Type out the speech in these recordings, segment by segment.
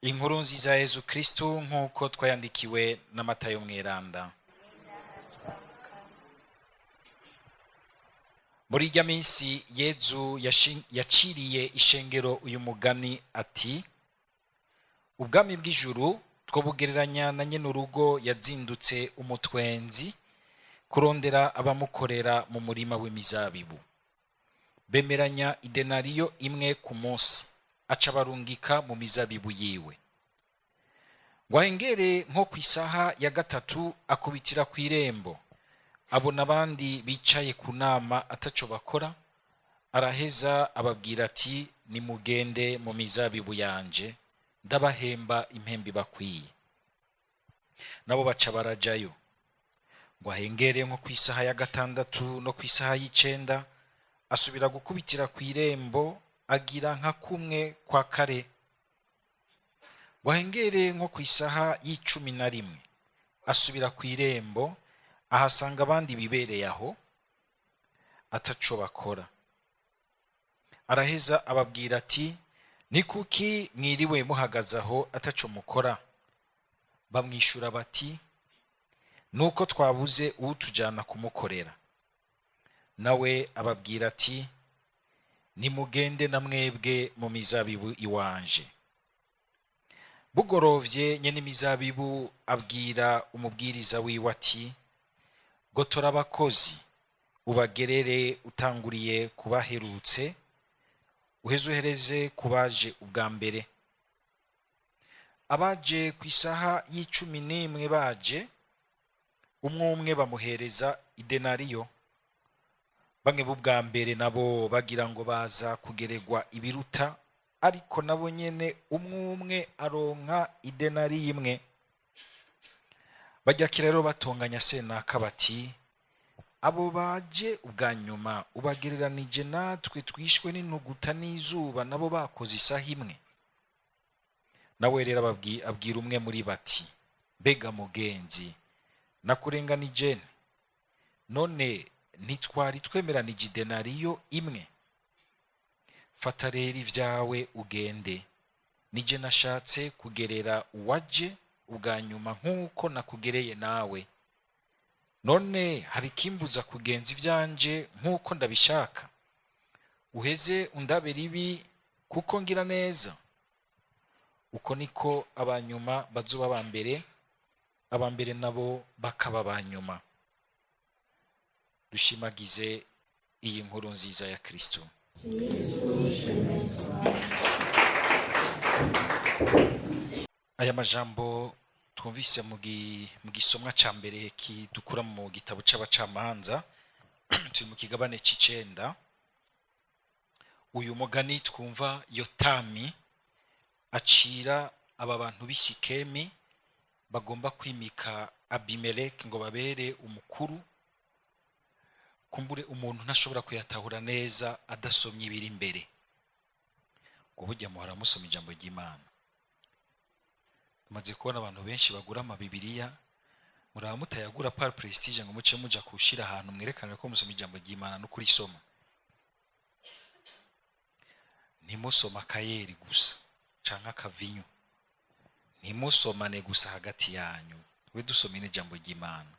Inkuru nziza ya Yezu Kristu nk'uko twayandikiwe na Matayo Mweranda. Muri irya minsi Yezu yaciriye ishengero uyu mugani ati: Ubwami bw'ijuru twobugereranya na nyenurugo yazindutse umutwenzi kurondera abamukorera mu murima w'imizabibu. Bemeranya idenariyo imwe ku munsi, aca barungika mu mizabibu yiwe. Ngo ahengere nko ku isaha ya gatatu akubitira ku irembo, abona abandi bicaye ku nama ataco bakora, araheza ababwira ati: nimugende mu mizabibu yanje, ndabahemba impembe bakwiye. Nabo baca barajayo. Ngo ahengere nko ku isaha ya gatandatu no ku isaha y'icenda, asubira gukubitira ku irembo, agira nka kumwe kwa kare. Ngo ahengere nko ku isaha y'icumi na rimwe, asubira ku irembo, ahasanga abandi bibereye aho ataco bakora. Araheza ababwira ati: ni kuki mwiriwe muhagaze aho ataco mukora? Bamwishura bati: nuko twabuze uwutujana kumukorera. Nawe ababwira ati: nimugende na mwebwe mu mizabibu iwanje. Bugorovye nyene imizabibu abwira umubwiriza wiwe ati: gotora abakozi ubagerere utanguriye kubaherutse, uheze uhereze kubaje ubwa mbere. Abaje ku isaha y'icumi n'imwe baje, umwe umwe bamuhereza idenariyo. Bamwe b'ubwa mbere nabo bagira ngo baza kugeregwa ibiruta, ariko nabo nyene umwe umwe aronka idenariyo imwe. Bajya rero batonganya senaka bati: abo baje ubwa nyuma ubagereranije natwe twishwe n'intuguta n'izuba, nabo bakoze isaha imwe. Nawe rero abwira umwe muri bati: mbega mugenzi, nakurenganije nte? None ntitwari twemeranije idenariyo imwe? Fata rero ibyawe ugende, nije nashatse kugerera uwaje ubwa nyuma nk'uko nakugereye nawe. None hari ikimbuza kugenza ibyanje nk'uko ndabishaka? Uheze undabera ibi kuko ngira neza? Uko niko abanyuma bazoba aba mbere, aba mbere nabo bakaba abanyuma. Dushimagize iyi nkuru nziza ya Kristo. Aya majambo twumvise mu gisomwa ca mbere kidukura mu gitabo c'abacamanza, turi mu kigabane c'icenda. Uyu mugani twumva Yotami acira aba bantu b'i Sikemi bagomba kwimika Abimeleki ngo babere umukuru. Kumbure umuntu ntashobora kuyatahura neza adasomye ibiri imbere. Ngo burya muhora musoma ijambo ry'Imana. Tumaze kubona abantu benshi bagura amabibiriya, muraba mutayagura par prestige ngo muce muja kushira ahantu mwerekane ko musoma ijambo ry'Imana no kurisoma. Ntimusoma akayeri gusa canke akavinyu, ntimusomane gusa hagati yanyu, we dusome n'ijambo ry'Imana.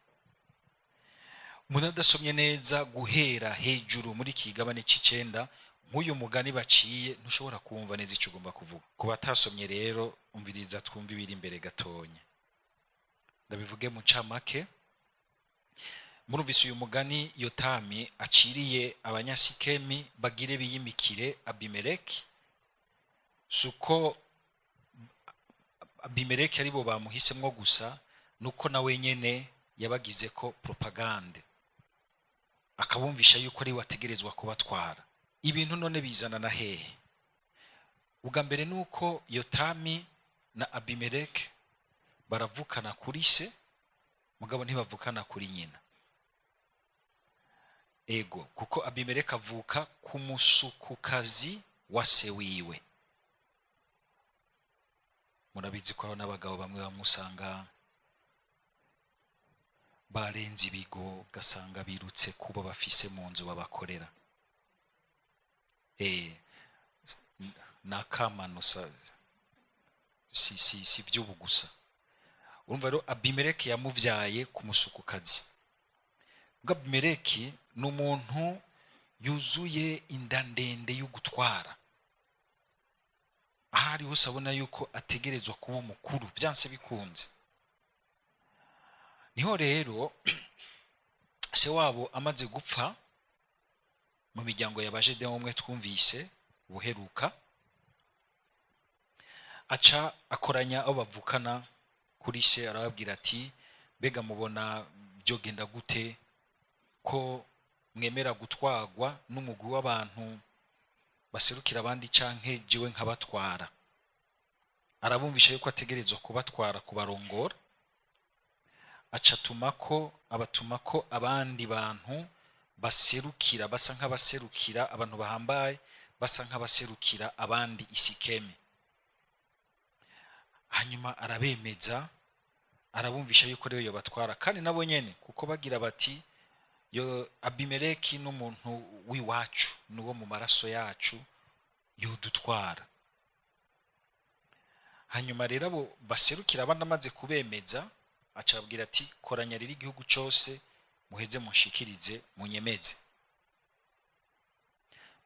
Umuntu adasomye neza guhera hejuru muri iki kigabane c'icenda, nk'uyu mugani baciye, ntushobora kumva neza ico ugomba kuvuga. Ku batasomye rero, umviriza twumve ibiri imbere gatonya. Ndabivuge mu ncamake. Murumvise uyu mugani Yotami aciriye abanyasikemi bagire biyimikire Abimeleki. Suko Abimeleki aribo bamuhisemwo gusa, nuko nawe nyene yabagize ko propagande, akabumvisha yuko ari we ategerezwa kubatwara. Ibintu none bizana na hehe? Ubwa mbere nuko Yotami na Abimeleki baravukana kuri se, mugabo ntibavukana kuri nyina. Ego, kuko Abimeleki avuka ku musukukazi wa se wiwe. Murabizi ko n'abagabo bamwe bamusanga barenze ibigo, gasanga birutse kubo bafise mu nzu babakorera. Nakamano sa Si vy'ubu gusa. Urumva rero, Abimeleki yamuvyaye ku musukukazi. Ubwo Abimeleki ni umuntu yuzuye inda ndende yo gutwara, aho ari hose abona yuko ategerezwa kuba umukuru vyanse bikunze. Niho rero se wabo amaze gupfa, mu miryango ya ba Gedeon umwe twumvise ubuheruka, aca akoranya abo bavukana kuri se, arababwira ati: "Mbega mubona byogenda gute ko mwemera gutwarwa n'umugwi w'abantu baserukira abandi, canke jewe nkabatwara?" Arabumvisha yuko ategerezwa kubatwara, kubarongora. Aca atuma ko, abatuma ko abandi bantu baserukira, basa nk'abaserukira abantu bahambaye, basa nk'abaserukira abandi i Sikemi. Hanyuma arabemeza, arabumvisha yuko rero yobatwara, kandi nabo nyene kuko bagira bati: "Yo, Abimeleki n'umuntu w'iwacu, n'uwo mu maraso yacu, yodutwara." Hanyuma rero abo baserukira abandi amaze kubemeza, aca ababwira ati: "Koranya rero igihugu cose, muheze munshikirize, munyemeze."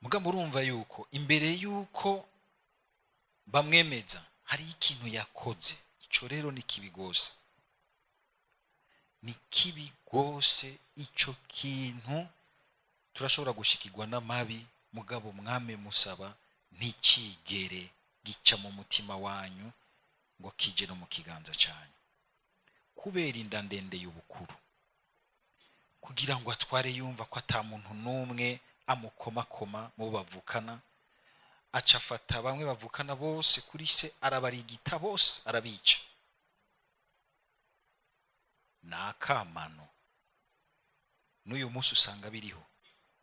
Muga murumva yuko imbere yuko bamwemeza hariho ikintu yakoze. Ico rero ni kibi gose, ni kibi rwose ico kintu. Turashobora gushikirwa n'amabi, mugabo mwame musaba ntikigere gica mu mutima wanyu ngo kije no mu kiganza cyanyu. Kubera inda ndende y'ubukuru, kugira ngo atware yumva ko ata muntu n'umwe amukomakoma mu bo bavukana, aca afata bamwe bavukana bose kuri se, arabarigita bose, arabica. Ni akamano n'uyu munsi usanga biriho.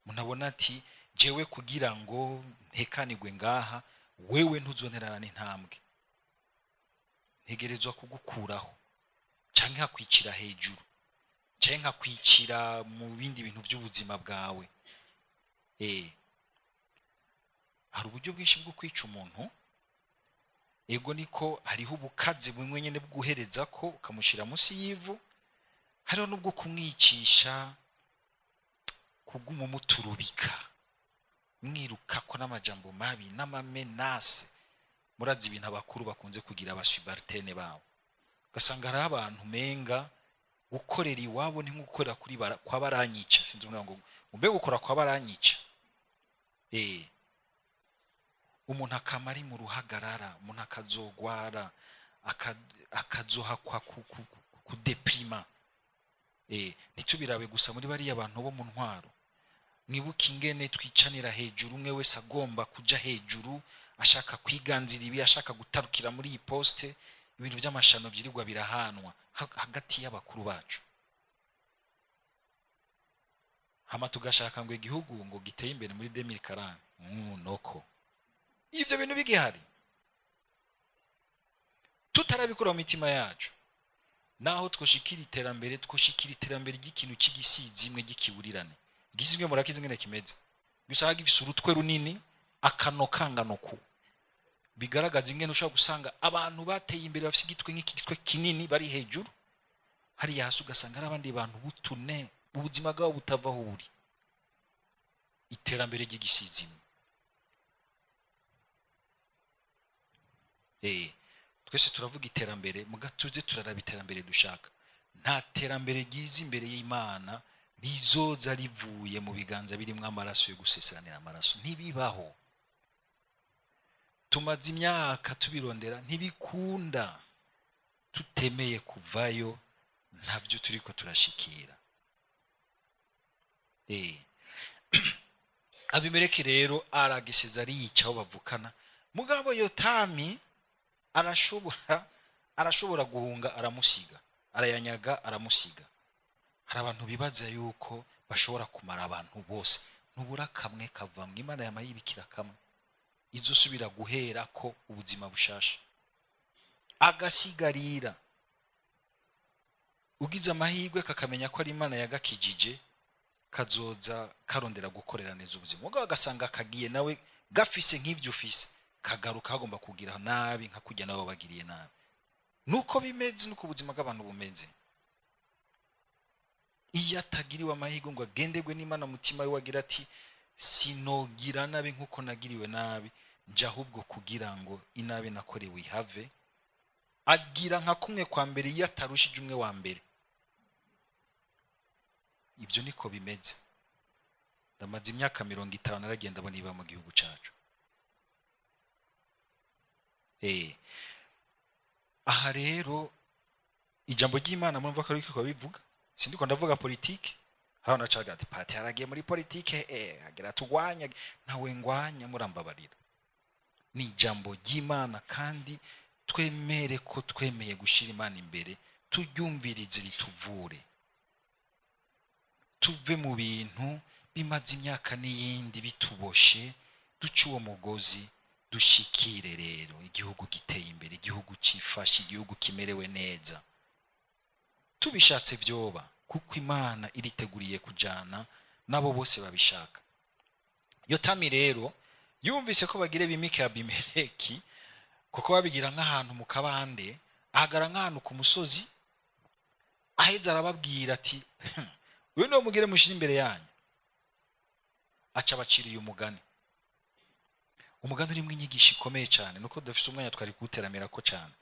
Umuntu abona ati: "Jewe kugira ngo ntekanigwe ngaha, wewe ntuzonterana n'intambwe, ntegerezwa kugukuraho, canke nkakwicira hejuru, canke nkakwicira mu bindi bintu by'ubuzima bwawe." Hari uburyo bwinshi bwo kwica umuntu. Ego, niko hariho ubukazi bumwe nyene bwuhereza ko ukamushyira munsi y'ivu, hariho n'ubwo kumwicisha, kuguma umuturubika, mwirukako n'amajambo mabi n'ama menaces. Murazi ibintu abakuru bakunze kugira aba subalternes babo, ugasanga hariho abantu menga gukorera iwabo ni nko gukorera kuri kwa baranyica. Sinzi umuntu ngo mbe gukora kwa baranyica. Umuntu akama ari mu ruhagarara, umuntu akazogwara, akazohakwa kudeprima. Ntitubirabe gusa muri bariya bantu bo mu ntwaro. Mwibuke ingene twicanira hejuru, umwe wese agomba kuja hejuru, ashaka kwiganzira ibi, ashaka gutarukira muri iyi poste, ibintu by'amashano byirirwa birahanwa hagati y'abakuru bacu. Hama tugashaka ngo igihugu ngo giteye imbere muri 2040, noko ivyo bintu bigihari, tutarabikura mu mitima yacu. Naho twoshikira iterambere, twoshikira iterambere ry'ikintu cy'igisizimwe, ry'ikiburirane. Igisizimwe murakizi ingene kimeze? Gusa gifise urutwe runini, akano kangano ku bigaragaza ingene ushobora gusanga abantu bateye imbere bafise igitwe nk'iki, gitwe kinini, bari hejuru hariya. Hasi ugasanga hari abandi bantu butune, ubuzima bwabo butava aho buri. Iterambere ry'igisizimwe. Twese turavuga iterambere, muga tuze turaraba iterambere dushaka. Nta terambere ryiza imbere y'Imana rizoza rivuye mu biganza birimwo amaraso yo gusesanira amaraso. Ntibibaho. Tumaze imyaka tubirondera, ntibikunda. Tutemeye kuvayo, ntabyo turiko turashikira. Abimeleki rero aragiseza, ariyica aho bavukana. Mugabo Yotami arashobora guhunga, aramusiga, arayanyaga, aramusiga. Hari abantu bibaza yuko bashobora kumara abantu bose. Ntubura kamwe kavamwo. Imana yama yibikira kamwe izosubira guhera ko ubuzima bushasha, agasigarira. Ugize amahirwe kakamenya ko ari Imana yagakijije, kazoza karondera gukorera neza ubuzima. Mugabo agasanga kagiye nawe gafise nk'ibyo ufise. Kagaruka kagomba kugira nabi nka kurya nabo bagiriye nabi. Nuko bimeze, nuko ubuzima bw'abantu bumeze. Iyo atagiriwe amahirwe ngo agenderwe n'Imana, mutima we agira ati: "Sinogira nabi nk'uko nagiriwe nabi, nje ahubwo kugira ngo inabi nakorewe ihave." Agira nka kumwe kwa mbere iyo atarushije umwe wa mbere. Ibyo niko bimeze. Ndamaze imyaka 50 naragenda abona iba mu gihugu cyacu. Aha rero ijambo ry'Imana murumva ko ariko bivuga. Sindiko ndavuga politike hano, nacaga ati pati haragiye muri politike, agira tugwanya. Ntawe ngwanya, murambabarira. Ni ijambo ry'Imana, kandi twemere ko twemeye gushyira Imana imbere, turyumvirize rituvure, tuve mu bintu bimaze imyaka n'iyindi bituboshe, duce uwo mugozi, dushikire rero igihugu giteye imbere, igihugu cyifashe, igihugu kimerewe neza. Tubishatse vyoba, kuko Imana iriteguriye kujana nabo bose babishaka. Yotami rero yumvise ko bagire bimike Abimeleki, kuko babigira nk'ahantu mu kabande, ahagara nk'ahantu ku musozi, aheza arababwira ati: "Uyu niwo mugire mushyire imbere yanyu." Aca abaciriye umugani, umugani urimo inyigisho ikomeye cyane. Nuko dufite umwanya twari kuwuteramira ko cyane.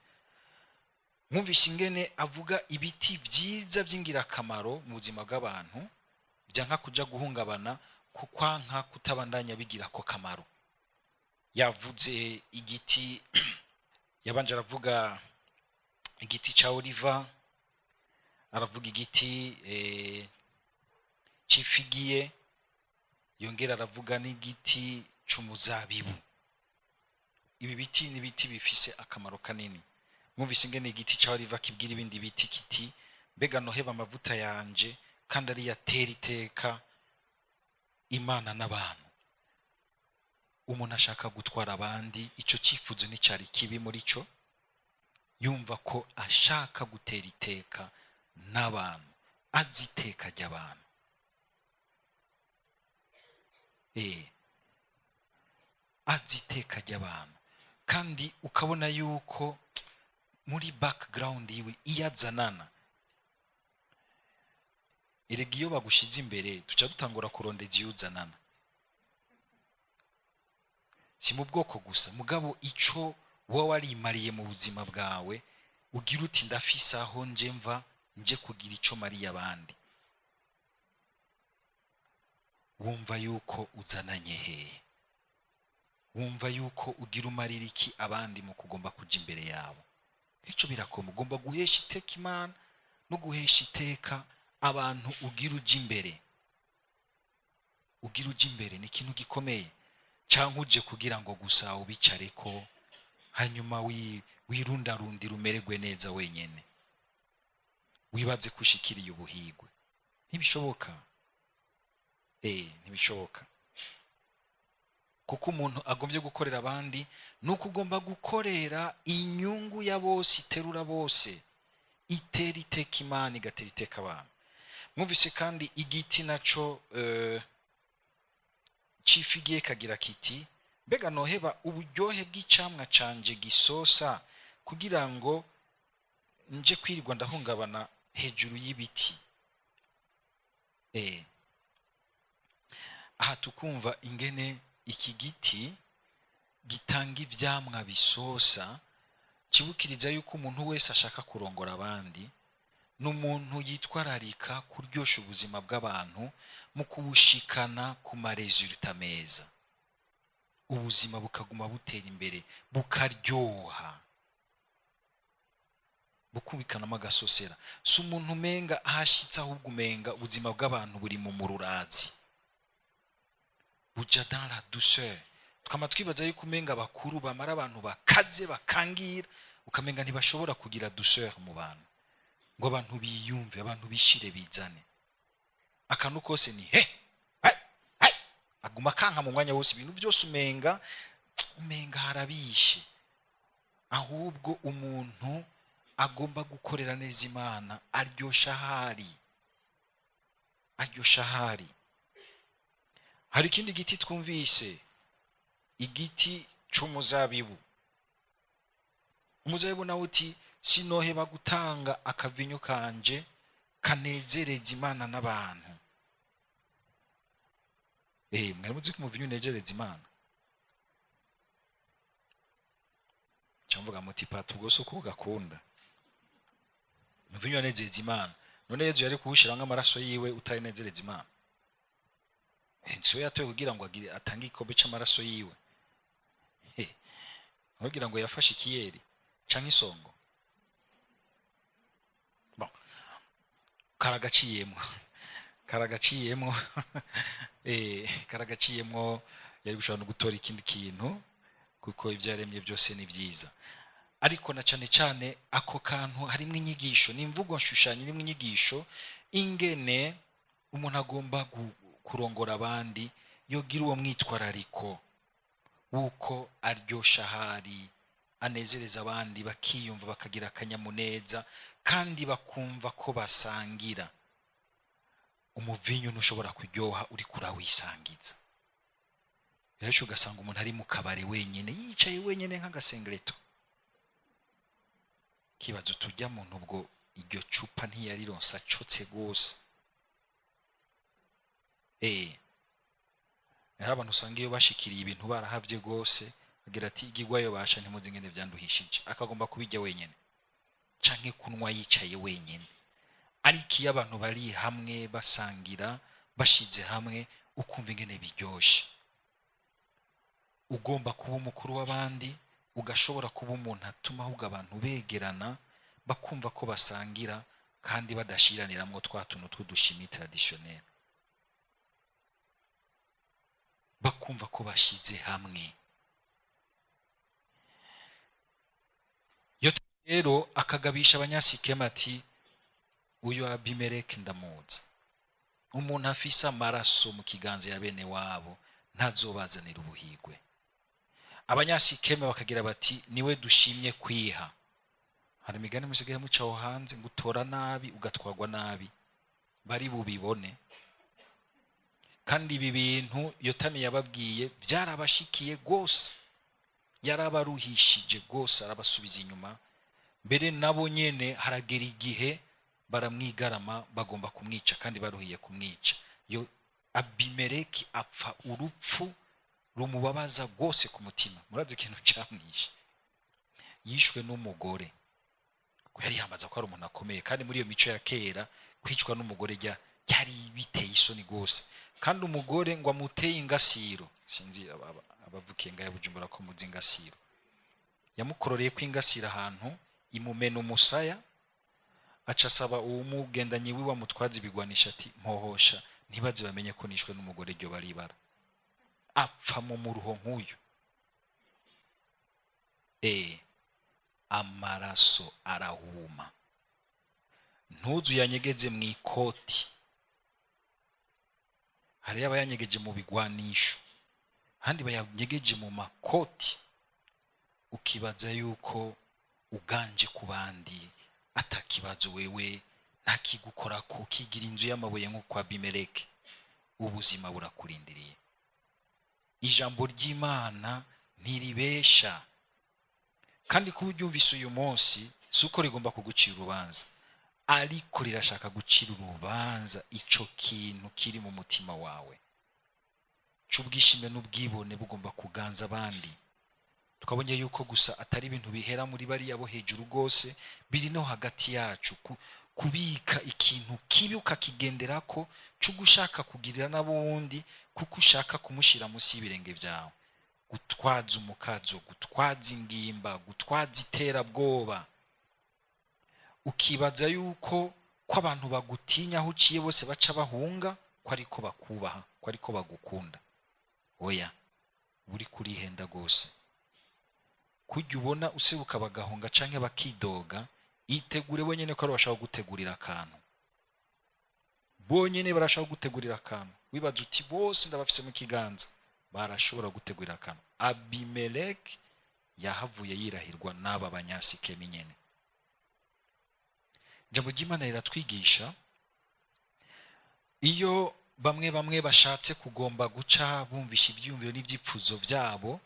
Mwumvise ingene avuga ibiti byiza by'ingirakamaro mu buzima bw'abantu byanka kuja guhungabana, kukwanka kutabandanya bigira ako kamaro. Yavuze igiti, yabanje aravuga igiti cya oliva, aravuga igiti c'ifiguier, yongera aravuga n'igiti c'umuzabibu. Ibi biti ni ibiti bifise akamaro kanini. Mwumvise ingene igiti cya oliva kibwira ibindi biti kiti: "Mbega noheba amavuta yanje kandi ariyo atera iteka Imana n'abantu?" Umuntu ashaka gutwara abandi, icyo cyifuzo nticyari kibi muri cyo. Yumva ko ashaka gutera iteka n'abantu, azi iteka ry'abantu, azi iteka ry'abantu. Kandi ukabona yuko muri background yiwe iyo azanana. Erega iyo bagushize imbere, duca dutangura kurondeza iyo uzanana. Si mu bwoko gusa, mugabo ico wowe warimariye mu buzima bwawe, ugira uti: "Ndafise aho nje mva, nje kugira ico mariye abandi." Wumva yuko uzananye hehe? Wumva yuko ugira umarira iki abandi mu kugomba kuja imbere yabo? Ico birakoma. Ugomba guhesha iteka Imana no guhesha iteka abantu ugira uja imbere. Ugira uja imbere ni ikintu gikomeye, canke uje kugira ngo gusa ubicareko, hanyuma wirundarundire, umererwe neza wenyene, wibaze ko ushikiriye ubuhigwe? Ntibishoboka, ntibishoboka, kuko umuntu agombye gukorera abandi ni uko ugomba gukorera inyungu ya bose, iterura bose, itera iteka Imana, igatera iteka abantu. Mwumvise kandi igiti naco c'ifiguier kagira kiti: "Mbega noheba uburyohe bw'icamwa canje gisosa kugira ngo nje kwirirwa ndahungabana hejuru y'ibiti?" Aha tukumva ingene iki giti gitanga ivyamwa bisosa, kibukiriza yuko umuntu wese ashaka kurongora abandi ni umuntu yitwararika kuryosha ubuzima bw'abantu mu kubushikana ku ma résultats meza, ubuzima bukaguma butera imbere, bukaryoha, bukubikanamo agasosera. Si umuntu umenga ahashitse, ahubwo umenga ubuzima bw'abantu buri mu mururazi, buja dans la douceur. Twama twibaza yuko umenga abakuru bamara abantu bakaze, bakangira, ukamenga ntibashobora kugira douceur mu bantu, ngo abantu biyumve, abantu bishire bizane. Akantu kose ni he he he, aguma akanka mu mwanya wose, ibintu byose umenga harabishe. Ahubwo umuntu agomba gukorera neza Imana aryosha ahari, aryosha ahari. Hari ikindi giti twumvise, igiti C'umuzabibu. Umuzabibu nawe uti: "Sinoheba gutanga akavinyu kanje kanezereza Imana n'abantu." Mwari muzi ko umuvinyu unezereza Imana? Mvuga muti: "Pata, ubwo si uko ugakunda." Umuvinyu wanezereza Imana. None Yezu yari kuwushyiramo amaraso yiwe utarinezereza Imana? Siwe yatoye kugira ngo atange igikombe c'amaraso yiwe kugira ngo yafashe ikiyeri canke isongo? Bon, karagaciyemwo, karagaciyemwo, karagaciyemwo. Yari gushobora no gutora ikindi kintu, kuko ibyo yaremye byose ni byiza. Ariko na cane cane ako kantu harimwo inyigisho, ni imvugo nshushanyo irimwo inyigisho, ingene umuntu agomba kurongora abandi yogira uwo mwitwarariko w'uko aryosha ahari, anezereza abandi, bakiyumva, bakagira akanyamuneza kandi bakumva ko basangira. Umuvinyu ntushobora kuryoha uriko urawisangiza. Rero ugasanga umuntu ari mu kabare wenyine, yicaye wenyine nk'agasengereto, kibazo tujya muntu ubwo iryo cupa ntiyarironsa acotse rwose. Hari abantu usanga iyo bashikiriye ibintu barahavye rwose, agira ati: "Igigwayo basha, ntimuzi ingene vyanduhishije." Akagomba kubijya wenyene canke kunywa yicaye wenyene. Ariko iyo abantu bari hamwe, basangira, bashize hamwe, ukumva ingene biryoshe. Ugomba kuba umukuru w'abandi, ugashobora kuba umuntu atuma ahubwo abantu begerana, bakumva ko basangira kandi badashiraniramwo twa tuntu tw'udushimi traditionnel, bakumva ko bashize hamwe. Iyo rero akagabisha Abanyasikemu ati: "Uyu Abimeleki ndamuzi, umuntu afise amaraso mu kiganza ya bene wabo ntazobazanira ubuhigwe." Abanyasikeme bakagira bati: "Niwe dushimye kwiha." Hari imigani musigaye muca aho hanze ngo utora nabi ugatwagwa nabi, bari bubibone. Kandi ibi bintu Yotami yababwiye byarabashikiye rwose, yarabaruhishije rwose, arabasubiza inyuma. Mbere nabo nyene haragera igihe baramwigarama, bagomba kumwica, kandi baruhiye kumwica. Yo Abimeleki apfa urupfu rumubabaza rwose ku mutima. Murazi ikintu camwishe? Yishwe n'umugore. Ko yari yambaza ko ari umuntu akomeye, kandi muri iyo mico ya kera kwicwa n'umugore ryari biteye isoni rwose. Kandi umugore ngo amuteye ingasiro, sinzi abavukiye ngaha Bujumbura ko muzi ingasiro, yamukororeye ko ingasiro ahantu imumena umusaya, aca asaba uwumugendanye wiwe amutwaza ibigwanisha ati: "Mpohosha, ntibaze bamenye ko nishwe n'umugore, ryo baribara." Apfa mu muruho nk'uyu. Amaraso arahuma. Ntuzu yanyegeze mu ikoti, hariyo abayanyegeje mu bigwanisho, ahandi bayanyegeje mu makoti. Ukibaza yuko uganje ku bandi, atakibazo wewe, ntakigukorako, ukigira inzu y'amabuye nko kwa Abimeleki. Ubuzima burakurindiriye. Ijambo ry'Imana ntiribesha, kandi kuba uryumvise uyu munsi si uko rigomba kugucira urubanza, ariko rirashaka gucira urubanza ico kintu kiri mu mutima wawe c'ubwishime n'ubwibone bugomba kuganza abandi. Twabonye yuko gusa atari ibintu bihera muri bariya bo hejuru rwose, biri no hagati yacu. Kubika ikintu kibi ukakigenderako cyo gushaka kugirira n'abundi, kuko ushaka kumushyira munsi y'ibirenge byawe, gutwaza umukazo, gutwaza ingimba, gutwaza iterabwoba, ukibaza yuko ko abantu bagutinya, aho uciye bose baca bahunga, ko ariko bakubaha, ko ariko bagukunda. Oya, uri kurihenda rwose. Kujya ubona usebuka bagahunga canke bakidoga, itegure bonyene ko ari bashaka gutegurira akantu. Bonyene barashaka gutegurira akantu. Wibaza uti: "Bose ndabafise mu kiganza." Barashobora gutegurira akantu. Abimeleki yahavuye yirahirwa n'aba Banyasikemi nyene. Ijambo ry'Imana riratwigisha: iyo bamwe bamwe bashatse kugomba guca bumvisha ibyiyumviro n'ibyifuzo byabo.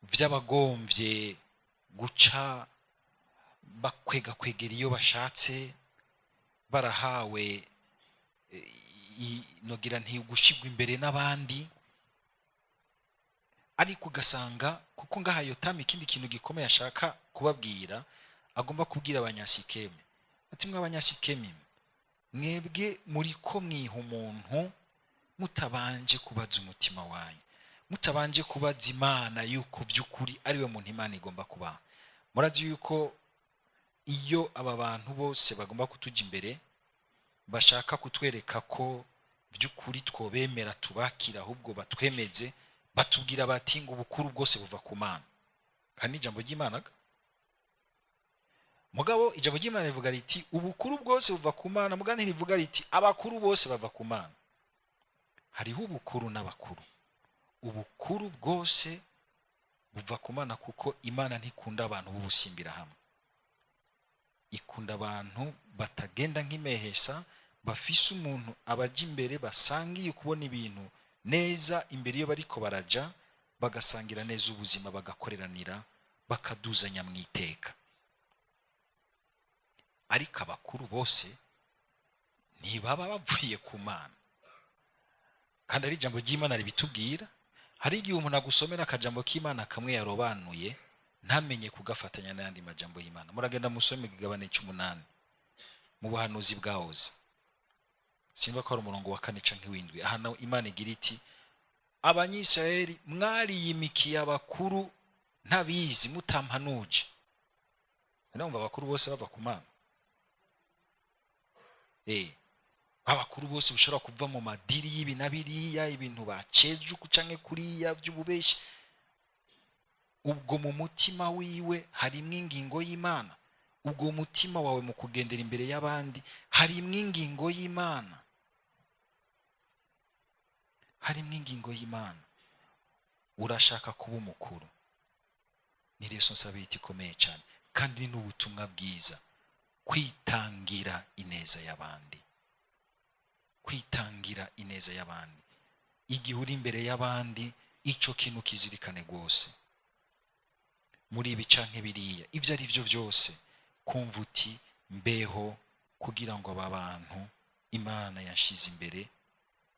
Vy'abagomvye guca bakwega kwegera iyo bashatse, barahawe nogira nti gushigwa imbere n'abandi. Ariko ugasanga kuko ngaha Yotamu ikindi kintu gikomeye ashaka kubabwira, agomba kubwira Abanyasikemu ati: "Mwe Abanyasikemu, mwebwe muriko mwiha umuntu mutabanje kubaza umutima wanyu, mutabanje kubaza Imana yuko by'ukuri ariwe muntu Imana igomba kubaha." Murazi yuko iyo aba bantu bose bagomba kutuja imbere, bashaka kutwereka ko by'ukuri twobemera, tubakira, ahubwo batwemeze, batubwira bati ngo ubukuru bwose buva ku Mana. Kandi ijambo ry'Imana ga. Mugabo ijambo ry'Imana rivuga riti: "Ubukuru bwose buva ku Mana," mugabo ntirivuga riti: "Abakuru bose bava ku Mana." Hariho ubukuru n'abakuru. Ubukuru bwose buva ku Mana, kuko Imana ntikunda abantu b'ubusimbira hamwe, ikunda abantu batagenda nk'imehesa, bafise umuntu abaja imbere, basangiye kubona ibintu neza imbere iyo bariko baraja, bagasangira neza ubuzima, bagakoreranira, bakaduzanya mu iteka. Ariko abakuru bose ntibaba bavuye ku Mana, kandi ari ijambo ry'Imana ribitubwira. Hari igihe umuntu agusomera akajambo k'Imana kamwe yarobanuye, ntamenye kugafatanya n'ayandi majambo y'Imana. Muragenda musome igigabane cy'umunani mu buhanuzi bwa Hoze, simba ko ari umurongo wa kane canke w'indwi. Aha naho Imana igira iti: "Abanyisirayeli mwariyimikiye abakuru ntabizi, mutampanuje." Ndumva abakuru bose bava ku Mana. Abakuru bose bashobora kuva mu madiri y'ibi na biriya, ibintu baceje uku canke kuriya by'ububeshi. Ubwo mu mutima wiwe harimwo ingingo y'Imana? Ubwo mutima wawe mu kugendera imbere y'abandi harimwo ingingo y'Imana? Harimwo ingingo y'Imana? Urashaka kuba umukuru? Ni responsabilité ikomeye cyane, kandi ni n'ubutumwa bwiza kwitangira ineza y'abandi, kwitangira ineza y'abandi. Igihe uri imbere y'abandi, ico kintu kizirikane rwose. Muri ibi canke biriya, ibyo ari byo byose, kumva uti: "Mbeho kugira ngo aba bantu Imana yashize imbere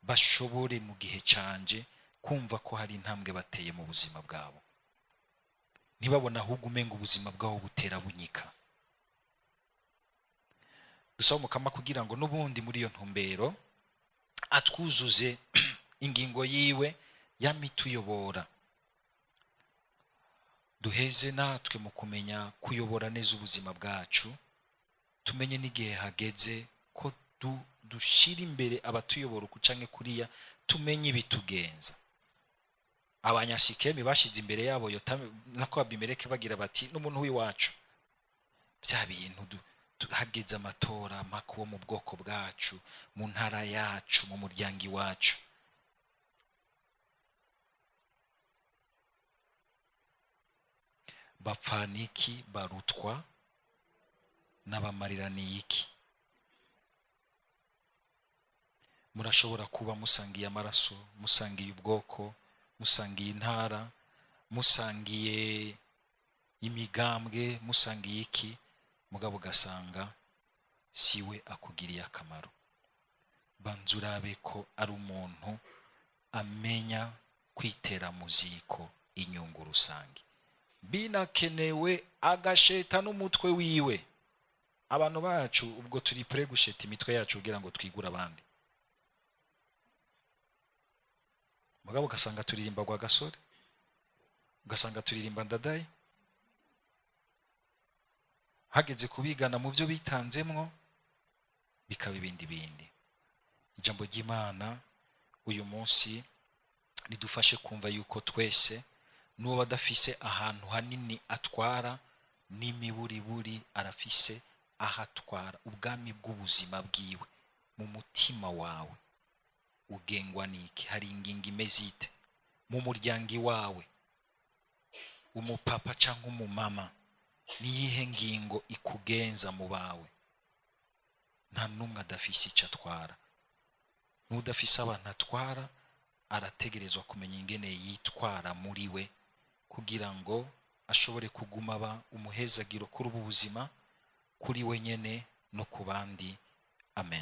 bashobore mu gihe canje kumva ko hari intambwe bateye mu buzima bwabo, ntibabone ahubwo umenga ubuzima bwabo butera bunyika." Dusaba Umukama kugira ngo n'ubundi muri iyo ntumbero atwuzuze ingingo yiwe yamituyobora, duheze natwe mu kumenya kuyobora neza ubuzima bwacu, tumenye n'igihe hageze ko dushyira imbere abatuyobora uku canke kuriya, tumenye ibitugenza. Abanyasikemi bashyize imbere yabo Yotamu nako Abimeleke, bagira bati: "N'umuntu w'iwacu, bya bintu hageze amatora mpaka wo mu bwoko bwacu, mu ntara yacu, mu muryango iwacu." Bapfaniki barutwa n'abamariraniye iki? Murashobora kuba musangiye amaraso, musangiye ubwoko, musangiye intara, musangiye imigambwe, musangiye iki, mugabo ugasanga siwe akugiriye akamaro. Banza urabe ko ari umuntu amenya kwitera mu ziko inyungu rusange, binakenewe agasheta n'umutwe wiwe. Abantu bacu ubwo turi prêt gusheta imitwe yacu kugira ngo twigure abandi, mugabo ugasanga turirimba gwa gasore, ugasanga turirimba Ndadaye. Hageze kubigana mu byo bitanzemwo, bikaba ibindi bindi. Ijambo ry'Imana uyu munsi ridufashe kumva yuko twese, n'uwo badafise ahantu hanini atwara, n'imiburiburi arafise aho atwara ubwami bw'ubuzima bwiwe. Mu mutima wawe ugengwa n'iki? Hari ingingo imeze ite mu muryango iwawe? Umupapa cyangwa umumama, niyihe ngingo ikugenza mu bawe? Nta n'umwe adafise icyo atwara. N'udafise abantu atwara arategerezwa kumenya ingene yitwara muri we. Kugira ngo ashobore kuguma aba umuhezagiro kuri ubu buzima, kuri we nyene no ku bandi. Amen.